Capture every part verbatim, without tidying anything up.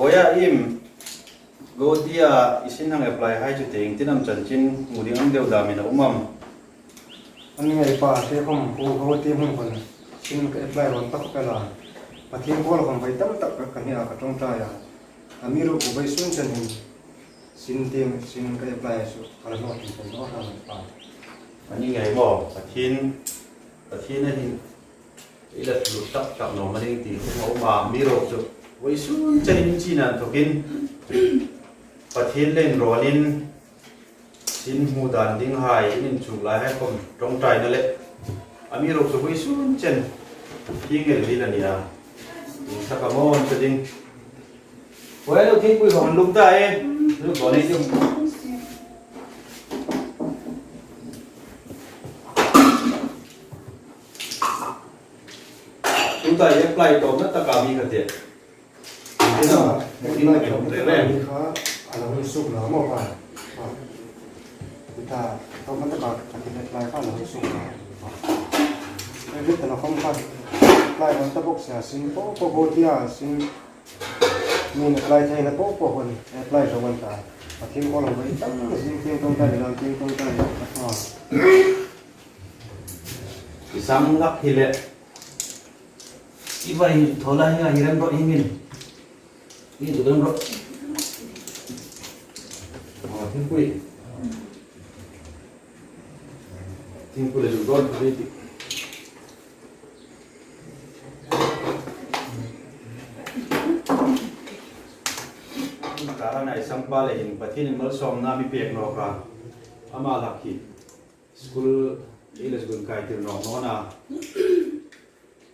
Boya, im, Guwahati-a i sin hang apply hai chu te iengtin am chanchin hmu ding am deu dam in a um am? A ni ngei pa, te khom Guwahati hmuna khom sin ka apply rawn ta khawp el a. Pathien kuoma khom vawi tam tak ka, ka hni a, ka ṭawngṭai a. Amiruokchu vawisun chen hin sin tieng, sin ka apply chu ka la nawk thei naw a ni pa. A ni ngei maw, Pathien, Pathien a hin i la lut tak tak naw ma ning ti khom a um a, amiruokchu vawisun chen hin chin an thokin Pathien le inrawnin sin hmu dan ding hai, in inchuk lai hai khom ṭawngṭaina le, amiruokchu vawisun chen hi ngei ri la nia. In taka mawn ta ding. Hoi lo, thingpui khom lum ta e. Lu ko nei chu. Tuta apply tawpna taka mi ka ti. Ina, ina, ina, ina, ina. Kha, a la hun suk la maw pa. Pa. Tuta, tawpna taka, ka ti apply kha a la hun suk la. Ei rit ta naw khom kha. Apply rawn ta bawk si a, sin po po Guwahati-a sin. Min apply theina po po khom apply rawn ta. Pathien kuoma vawi tam, sin tieng ṭawngṭai, dan tieng ṭawngṭai. I sang lak hi le. I vai thaw lai hi a hi rem ro hi min. I tu rem ro. Oh, thingpui. Thingpui le zuk dawn ka ti. Ka ran ai sang pa le hin Pathienin malsawmna mi pek nawk a. Ama lak hi. School ei la zuk kai tir nawk naw a.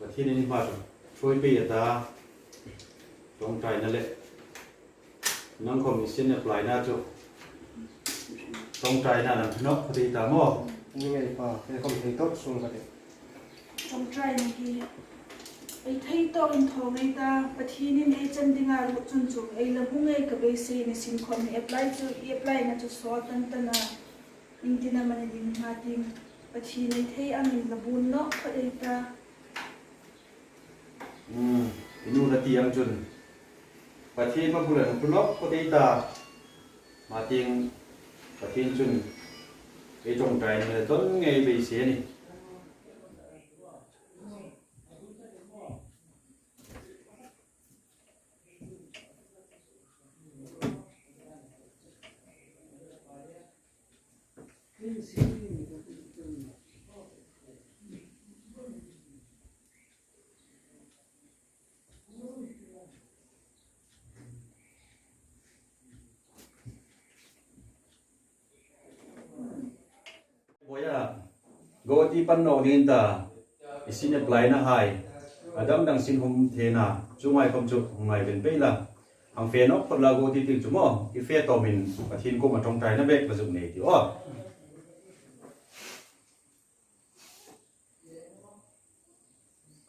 Pathienin hma ṭhuoi pei a ta. Ṭawngṭaina le. Nang khom i sin apply-na chu. Ṭawngṭaina nang nawk ka ti ta maw. Ni ngei pa, ei khom thei tawk sung ka ti. Ṭawngṭaina hi. Ei thei tawk in thaw ngei ta, Pathienin ei chan dinga ruot chun chu, ei la hmu ngei ka beisei ni sin khom ni apply chu, i apply-na chu saw tan tan a. Iengtin am a ni ding hma tieng Pathien ei thei angin la bun nawk phawt ei ta. Hmm, i nu la ti ang chun. Pathien hma bula hung tlung nawk phawt ei ta. Hma tieng Pathien chun ei ṭawngṭaina le dawn ngei beisei a nih. Boya, Guwahati pan nawk ding ta, i sin apply-na hai, a dang dang sin hum thei na, chu ngai khom chu ngai ven pei la. Hang fe nawk phawt la Guwahati tieng chu maw, i fe tawmin Pathien kuoma ṭawngṭaina bek la zuk nei ti aw.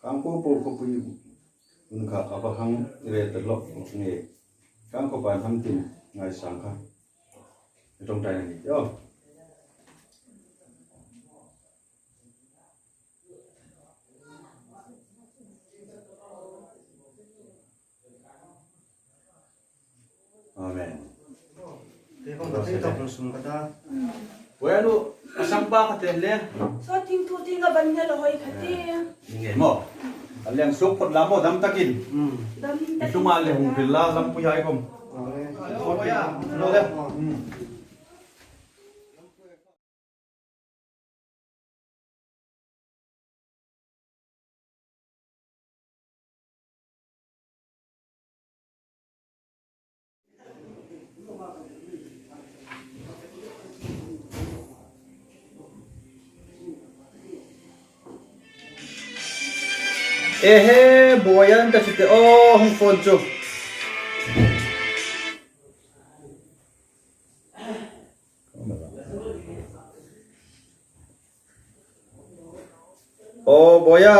Kang po po khawpui hun kha a va hang re ta lawk nge. Kang khawpa hnam tin ngaisang kha. Ṭawngṭaina ni ti aw. Amen. Te khom ka thei tawk sung ka ta. Boya nu, a sang pa ka ti le. Saw tieng thu tieng a ban ne lo hoi ka ti. Ni ngei maw. A leng suk phawt la maw dam takin. Hmm. Dam takin. I tlunga le hung hril la lampui hai khom. Aw le. Lo le. Hmm. Ehe, Boya an ta chite, oh, hung phone chu. Aw, Boya.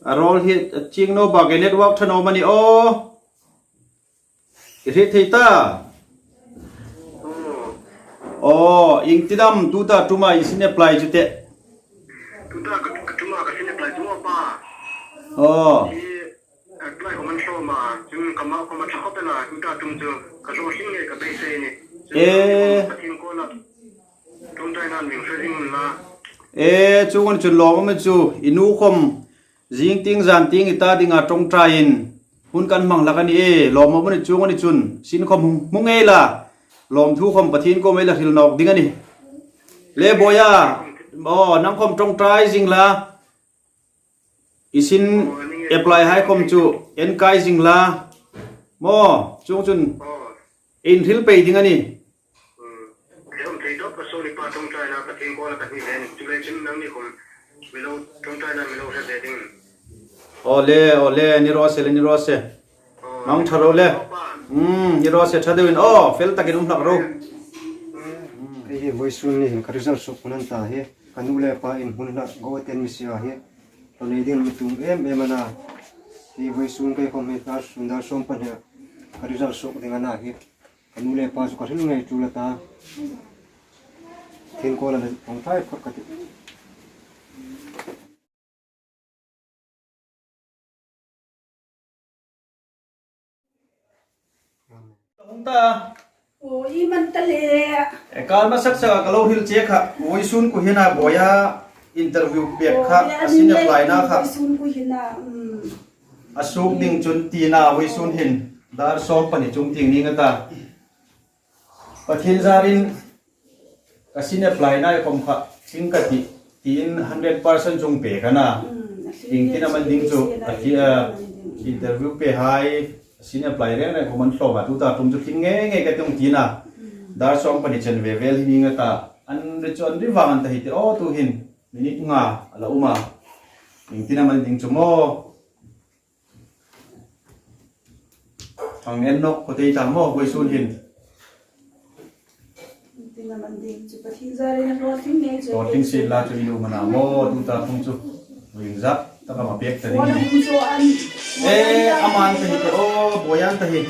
A rawl hi a ching naw bak, network ṭha naw mani aw. I hriet thei ta. Aw, iengtin am tuta ṭuma i sin apply chu te. Tuta ka, ka ṭuma ka sin apply chu pa. Aw. I Apply khom an hlawm a, chun ka ma khom a ṭha khawp el a, tuta ṭum chu ka hlawtling ngei ka beisei a nih. Chun, eh, Pathien kuoma ṭawngṭaina min hre ding un la. Eh, chuong a ni chun lawm a um a nih chu, i nu khom zing tieng zan tieng i ta dinga ṭawngṭaiin hun kan hmang hlak a nih e, lawm a um a nih chuong a ni chun, sin khom hmu ngei la, lawmthu khom Pathien kuoma i la hril nawk ding a nih. Le Bawia, aw, nang khom ṭawngṭai zing la. I sin apply hai khom chu en kai zing la. Maw, chuong chun inhril pei ding a nih. Aw le, aw le, ni raw se le, ni raw se. Nang ṭha ro le. Hmm, ni raw se ṭha deuin. Aw, fel takin um hlak ro. Hei hi vawisun ni hin ka result suok hun an ta hi. Ka nu le pa in hun hlak go ten mi sia hi. Lo nei ding mi tum em em a na. Hi vawisun kei khom hi dar sawm, dar sawm pahni ka result suok ding a na hi. Ka nu le pa chu ka hril ngei ṭul a ta. Thingkol a na hong thai phawt ka ti. Hung ta. Aw, i man ta le. E, kal hmasa saka ka lo hril che kha. Vawisun ku hina Bawia interview pek kha. Aw, a sin apply na kha. Vawisun ku hina. Mm. A suok ding chun tina vawisun hin. Dar sawm pahni chung tieng ni nga ta. Pathien zarin ka sin apply na khom kha, tling ka tih, tiin hundred percent chungpek a na. Mm, a tling ieng tin am an ding chu, a tling, a, interview pek hai, sin apply reng reng khom an hlawm a, tuta ṭum chu tling ngei ngei ka ti tina. Mm. Dar sawm pahni chen ve vel hi ni nga ta, an ri chu an ri vang an ta hi ti, aw, tu hin, minute nga, a la um a. Ieng tin am an ding chu maw. Hang en nawk ka ti ta maw, vawisun hin. Tina man ding chu Pathien zarin a hlawtling ngei chu. Hlawtling si la chu i lo man a maw, tuta ṭum chu. Ring zak taka ma pek ta ding. Phone a hung chu an. E, a man ta hi te, aw, Bawia an ta hi.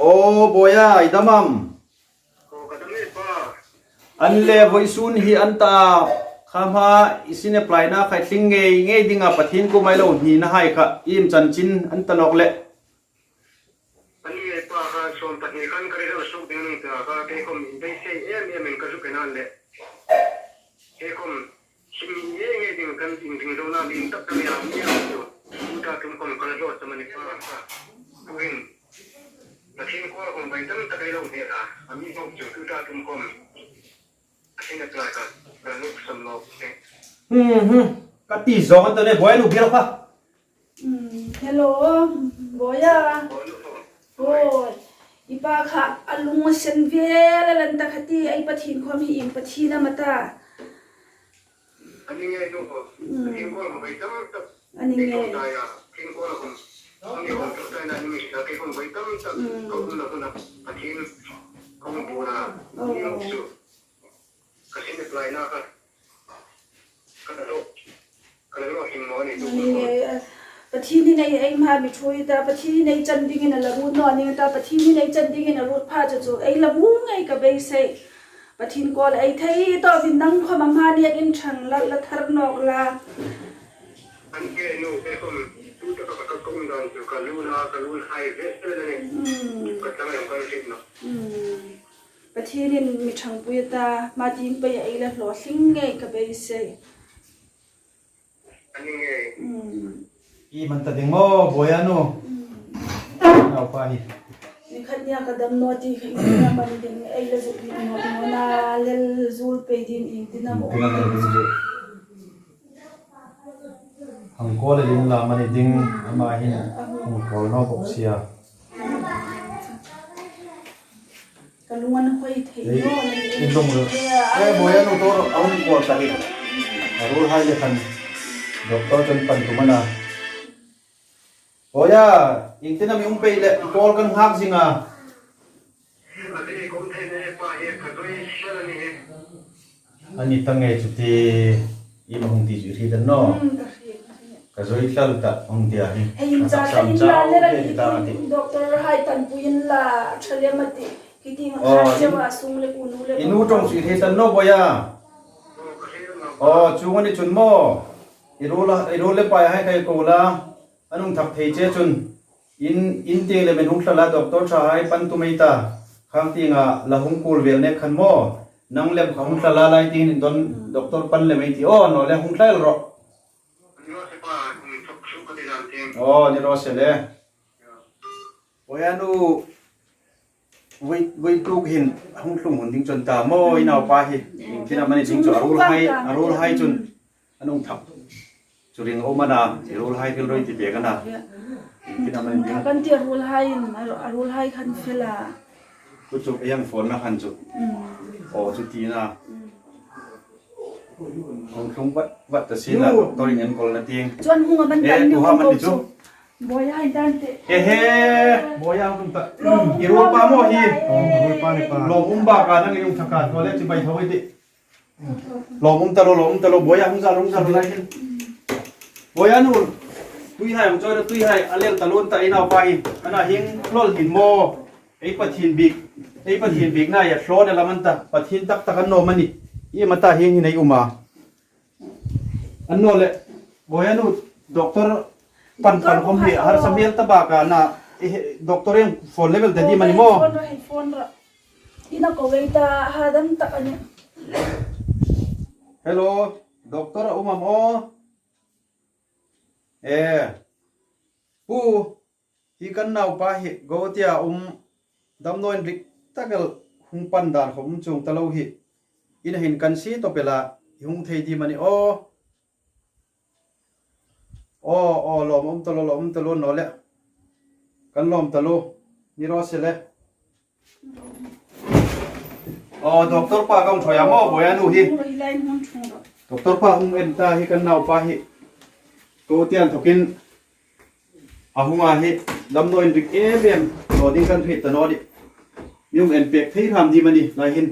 Aw, Bawia, i dam am? Aw, ka dam e, Pa. An le vawisun hi an ta, kha hma i sin apply na kha tling ngei ngei dinga Pathien kuoma i lo hnina hai kha, iem chanchin an ta nawk le. An le Pa, kha sawm pahni khan ka result suok ding a ni ta kha, kei khom inbeisei em em in ka zuk en a le. Kei khom sin ngei ngei ding kan inring zo na ding tak tak a ni a, mi ang chu. Tuta ṭum khom ka la hlawt ta a ni Pa. Tuhin. Pathien kuoma khom bei tam tak ei lo hne ta, a mi hawk chu tuta ṭum khom. A sin apply ka, ka luk sam lo. Hmm, hmm. Ka ti zawng an ta le, Bawia nu bial kha. Hmm, hello, Bawia. Hoi. I pa kha a lung a sen vel a lan ta kha ti, ei Pathien khom hi ieng Pathien am a ta. A ni ngei nu. Mm. Thingkol khom bei tam tak. A ni ngei. Thingkol khom. Thingkol khom ṭawngṭaina ni mi sa kei khom bei tam tak. Mm. Ka umna huna. Pathien khom bura. Oh. Ni chu. Ka sin apply na kha. Ka lo. Ka lo hing naw ni. A ni ngei. Pathienin ei, ei hma mi ṭhuoi ta, Pathienin ei chan dingin a la ruot naw ni ta, Pathienin ei chan dingin a ruot pha chu chu ei la hmu ngei ka beisei. Pathien kuoma ei thei tawpin nang khom a hma nia in ṭhang la, la thar nawk la. An ke nu te khom tu ta ka ka kum dan chu ka lu la, ka lu hai ve le le. Hmm. Ka tang em ka rit na. Hmm. Pathienin mi ṭhangpui ta, hma tieng pei ei la hlawtling ngei ka beisei. A ni ngei. Mm. I man ta ding maw, Bawia nu? Mm. Naupa hi. Ni khat nia ka dam naw ti kha i na man ding, ei la zuk ni naw, naw na lel zul pei ding ieng tin am. Ieng tin am ding chu. Hang call le ding la man ding, ama hin hang call naw bok sia. Ka lung an hoi thei naw a ni. I lung ro. Eh, Bawia nu, tor a hung kual ta hi. A ruol hai le khan doctor chun pan tum a na. Bawia, ieng tin am i um pei le, i call kan nghak zing a. A ni ta ngei chu ti, i ma hung ti chu i hriet a ni naw. Hmm, ka hriet, ka hriet. Ka zui tlal ta hung ti a hi. Hei, ka in cha, ka in cha le, ti ta ti. Doctor hai tan pui in la, ṭha lem a ti. Ki ti ma kha che wa sung le ku nu le. I nu ṭawng chu i hriet a ni naw Bawia. Aw, chuong a ni chun maw. I ruol a, i ruol le pa hai kai ko la, an hung thak thei che chun. In, in tieng le men hung thla la, doctor ṭha hai pan tum ei ta. Khang tienga la hung kul vel nek khan maw. Nang lem kha hung thla la lai tieng in don doctor pan le mei ti. Aw, naw le hung thla el ro. Aw, ni raw se le. Boyanu, voi, voi tuk hin hung tlung hun ding chun ta maw, i naupa hi. Iengtin am a ni ding chu a ruol hai, a ruol hai chun. An hung thak. Chu ring um a na, i ruol hai thil roi ti pek a na. Iengtin am a ni ding. Kan ti a ruol hai in, a ru-, a ruol hai khan fel a. Chu chu ei hang phone na khan chu. Mm. Aw, chu ti na. Mm. Hung tlung vat, vat ta si la, doctor in en kol na tieng. Chuan hung a man tan ni chu. Boya hai tan te. He he, boya hung ta. I ruol pa maw hi. Aw, ruol pa ni pa. Lawm um bak a nang i hung thak a, naw le chibai tho ei ti. Lawm um ta lo, lawm um ta lo, boya hung zal, hung zal lai hin. Boyanu, tui hai, hung chawi lo tui hai, a lel ta lo ta ei naupa hi. Ana hing lol hin maw. Ei Pathien bik, ei Pathien bik na ya hlon a lam an ta, Pathien tak tak an nawm a ni. I ma ta hieng hin ei um a. An naw le, Boyanu, doctor pan pan khom hi, harsat hmel ta bak a na, eh, doctor in phone level ta di mani maw. Phone ra, phone ra. Ina ko wei ta, ha dam tak a ni. Hello, doctor a um am aw? Eh, pu, hi kan naupa hi, Guwahati-a um, damdawi inrik tak el hung pan dan khom chuong ta lo hi. Ina hin kan sie tawp el a, i hung thei ding am a ni aw. Aw, aw, lawm um ta lo, lawm um ta lo naw le. Kan lawm ta lo, ni raw se le. Aw, doctor pa ka hung ṭhuoi a maw, Boyanu hi. Doctor pa hung en ta hi kan naupa hi. Ko tian thokin a hung a hi, damdawi inrik em em, naw ding kan hriet ta naw ni. Mi hung en pek thei hram ding am a ni, lai hin.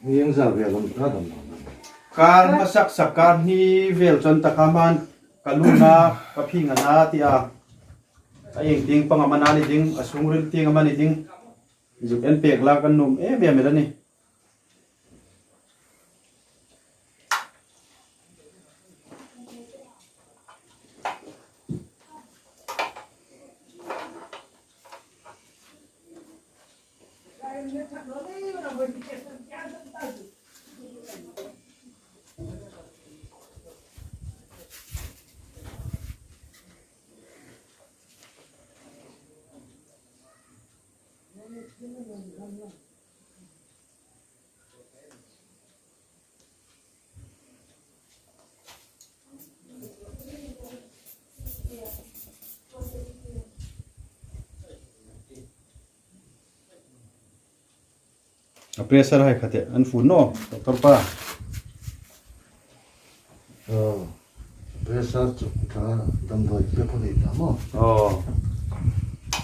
Ni eng zat vel am ta dam naw. Kar hmasa sak, kar hni vel chun ta kha man, ka lu na, ka phing a na ti a. A iengtin pang am a na ni ding, a sungril tieng am a ni ding. Zuk en pek la kan nuom em em el a ni. A pressure hai kha te, an fun naw, doctor pa. Aw, pressure chu kha damdawi pe ko nei ta maw. Aw.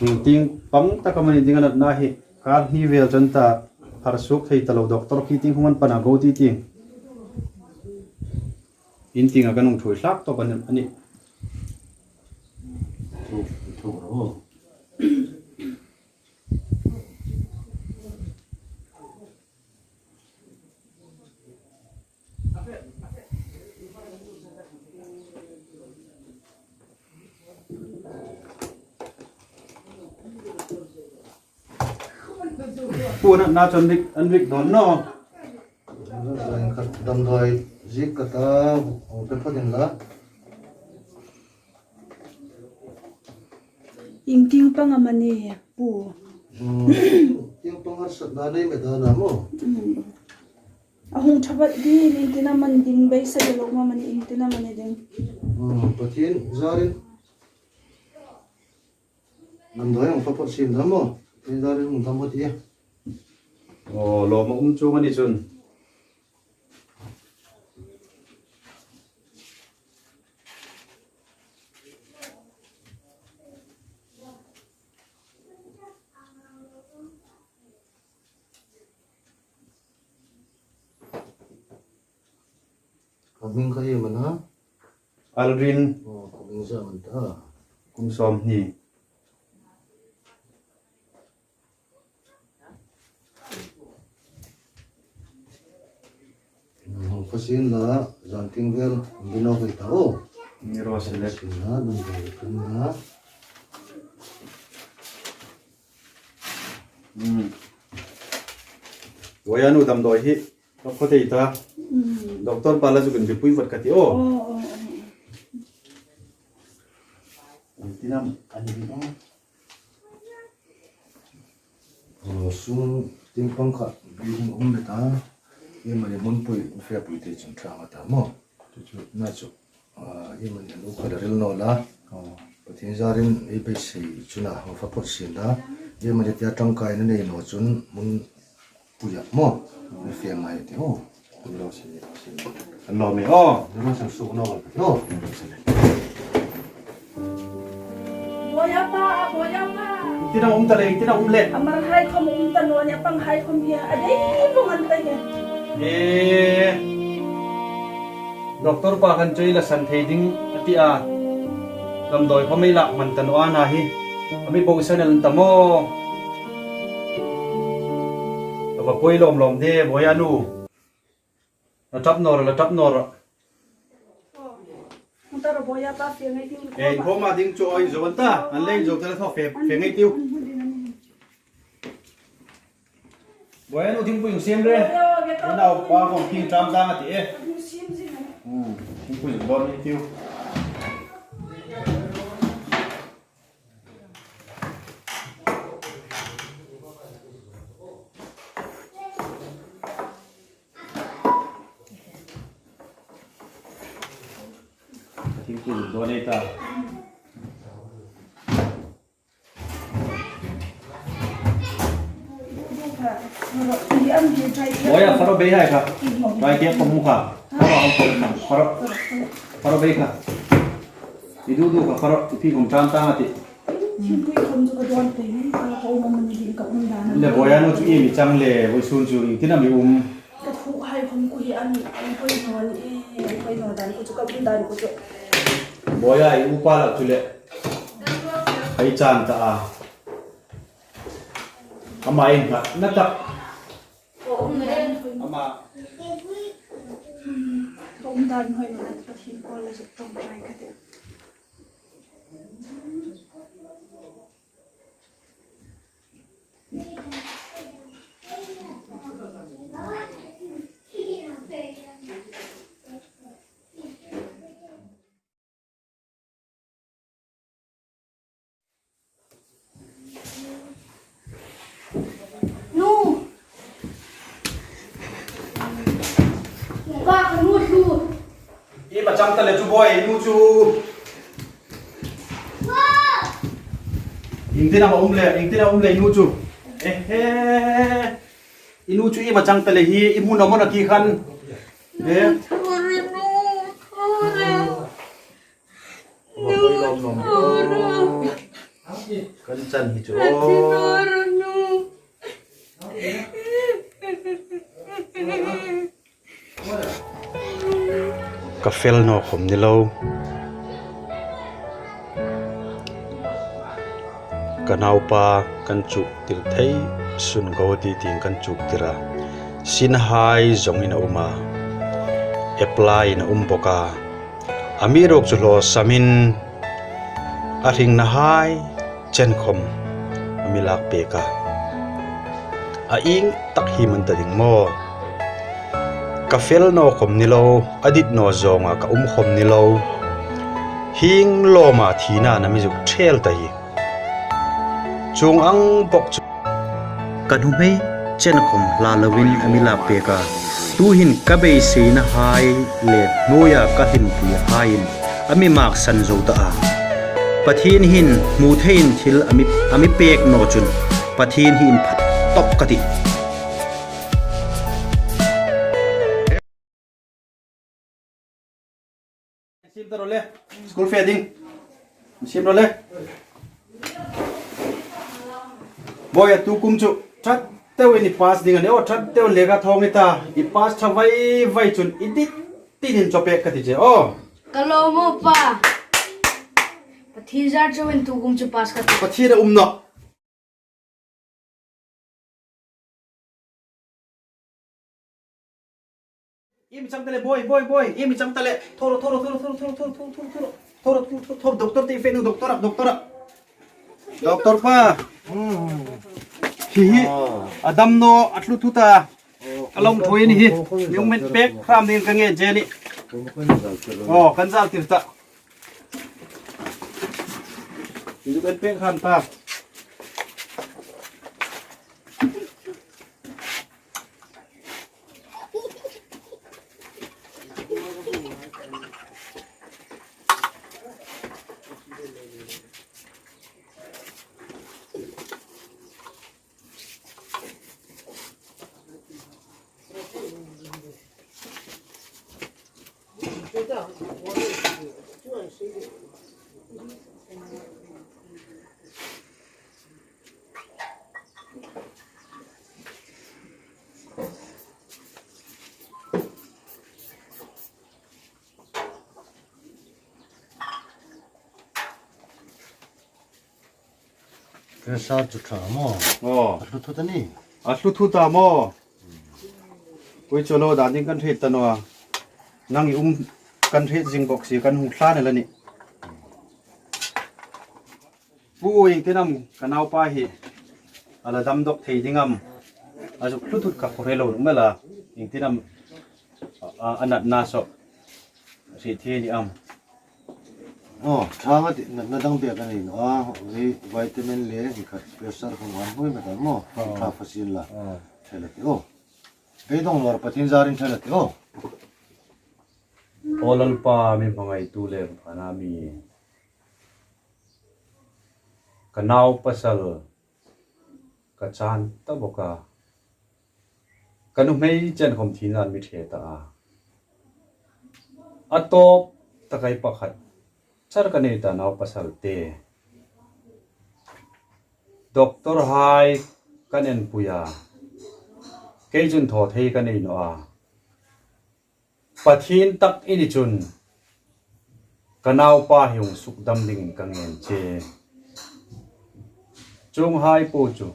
Iengtin pang tak am a ni ding a natna hi, kar hni vel chun ta, har suok thei ta lo, doctor khi tieng hung an pan a Guwahati tieng. In tienga kan hung ṭhuoi hlak tawp a ni. Thu, thu ro. Pu, natna chu an rik, an rik dawn naw. Khat damdawi ziek ka ta, hung pe phot in la. Iengtin pang am a ni, pu? Hmm, iengtin pang harsatna nei met a na maw? Hmm. A hung ṭha vat ding, iengtin am a ni ding, beisa lo am a ni, iengtin am a ni ding. Hmm, Pathien zarin. Damdawi hung pe phot sien dam maw? Pathien zarin hung dam phot ie. Aw, lawm a um chuong a ni chun. Ka hming kha iem a na? Alrin. Aw, ka hming zam an ta. Kum sawmhni. Hung Khawsien la, zan tieng vel, dino hoi ta o. Ni ro se le. Khawsien la, dun vel kan la. Hmm. Boya nu damdawi hi, ka khawthei ta. Hmm. Doctor pa la chu kan bipui vat ka ti o. Oh, oh, oh. An ti nam, an ti nam. Aw, sun tieng pang kha building um le ta. Iemani mun pui, fe pui te chun ṭha a ta maw. Chu chu. Na chu. Ah, iemani nu kha la ril naw la. Aw. Pathien zarin ei beisei chun a, hang fa phawt sien la. Iemani tia ṭangkaina nei naw chun mun puia maw. Ni fe mai te o. An lo se, an lo se. An lo me o. An lo se, su no. No. Boya pa, boya pa. Tina um ta le, tina um le. Amar hai khom um ta naw ni, apang hai khom hi. A dei bawk an ta hi. E. Doctor pa khan chu ei la san thei ding a ti a. Damdawi khom ei lak man ta naw a na hi. A mi bo san el ta maw. A va poi lawm lawm de, boya nu. La tap naw ra, la tap naw ra. Hung ta ro boya pa, fe ngei tiu. E, khom a ding chu ei zo an ta. An lei zo ta la thaw fe, fe ngei tiu. Boya nu thingpui hung siem re. Boya, boya. Nau pa khom thing ṭam tang a ti e. Hung siem zing a. Hmm, thingpui hung dawn ni tiu. Thingpui hung dawn ni ta. Boya, faro bei hai kha. Bai ke pom kha. Faro, faro. Faro bei kha. I du du kha, faro, i pi khom ṭam tang a ti. Thingpui khom chu ka dawn pei ni, ka ko ma mani din ka um dan. Le boya nu chu ieng mi chang le, vawisun chu ieng tin am i um. Ka thu hai khom khu hi an, an poi naw ni e, an poi naw dan khu chu ka um dan khu chu. Boya i upa la chu le. Ei chan ta a. Ama in kha na tak. Ama. Ka um dan hoi naw, Pathien kuoma la zuk ṭawngṭai ka tih. Nu! Pa, ka nu chu. Iem a chang ta le chu boy, i nu chu. Ieng tin am a um le, ieng tin am a um le i nu chu. Ehe. I nu chu iem a chang ta le hi, i hmu naw maw ti khan. Eh? Kan chan hi chu. Ka fel naw khom ni lo. Ka naupa kan chuktir thei sun go ti tieng kan chuktir a. Sin hai zawngin a um a. Apply-in a um bawk a. Amiruokchu hlaw samin a hringna hai chen khom a mi lak pek a. A ieng tak hi man ta ding maw? Ka fel naw khom ni lo, a dit naw zawnga ka um khom ni lo. Hieng lawma thina'n a mi zuk ṭhel ta hi. Chuong ang bawk chu ka nuhmei chen khom hla loin a mi lak pek a. Tuhin ka beiseina hai le hnuoia ka hlimpui haiin a mi maksan zo ta a. Pathien hin hmu theiin thil a mi, a mi pek naw chun Pathien hi inphat tawp ka tih. Sim ta ro le. School fee ding. Sim ro le. Boy, a tu kum chu ṭhat teuin i pass ding a nih. O, ṭhat teuin lekha thawng i ta. I pass ṭha vai vai chun i dit tin inchawp pek ka ti che. O. Ka lawm maw pa. Pathien zar chauin tu kum chu pass ka ta. Pathien a um nawh. Ieng am i chang ta le, boi, boi, boi. Ieng am i chang ta le. Thaw ro, thaw ro, thaw ro. Thaw ro, thaw ro, thaw ro. Thaw ro, thaw ro, thaw ro. Doctor te fe nu, doctor a, doctor a. Doctor pa. Hi hi. A dam naw, a tlu thut a. A lawm thuoi a ni hi. Mi hung met pek hram dingin ka ngen che a nih. Aw, kan zal tir ta. Kan pek hram ta. Pressure chu ṭha maw? Aw. A hlu thut a ni. A hlu thut a maw? Ui, chu lo dan ding kan hriet ta naw a. Nang i um kan hriet zing bawk si, kan hung thla el a nih. Pu, iengtin am ka naupa hi a la dam dawk thei ding am? A zuk hlu thut kha khawvel lo um el a. Iengtin am a, a, a natna saw hriet thei a ni am? Aw, ṭha ngei a tih, natna dang bek a nei naw a, hi vitamin le hi khat pressure khawm an hoi met a maw. Aw. Ṭha fa sien la. Aw. Ṭha el a tih aw. Beidong nawr Pathien zarin ṭha el a tih aw. Aw Lalpa, mi hmangaitu le phana mi. Ka nau pasal ka chan ta bawk a. Ka nuhmei chen khawm thina'n mi ṭhe ta a. A tawp tak ei pakhat char ka nei ta nau pasal te. Doctor hai kan enpui a. Kei chun thaw thei ka nei naw a. Pathien tak i ni chun ka naupa hi hung sukdam dingin ka ngen che. Chuonghai po chu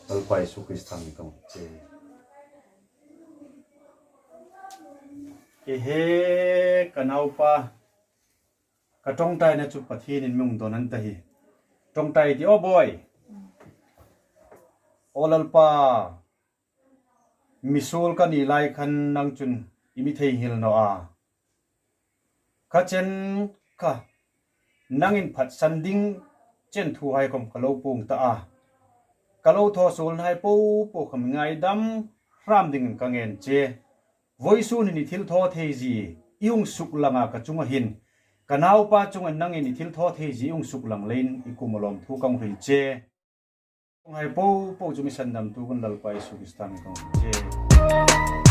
Lalpa Isu Krista hmingin ka ngen che. Ehe, ka naupa, ka ṭawngṭaina chu Pathienin mi hung dawn a ni ta hi. Ṭawngṭai ti aw boi. Aw Lalpa, mi suol ka ni lai khan nang chun i mi theinghil naw a. Kha chen kha nangin phatsan ding chen thuhai khawm ka lo puong ta a. Ka lo thaw suolnahai po po khawm ngaidam hram dingin ka ngen che. Voisun hin i thilthawtheizie i hung suklang a ka chunga hin, ka naupa chunga nangin i thilthawtheizie i hung suklang leiin i kuoma lawmthu ka hung hril che. Hai po po chu mi sandamtu kan Lalpa Isu Krista hmingin ka hung che.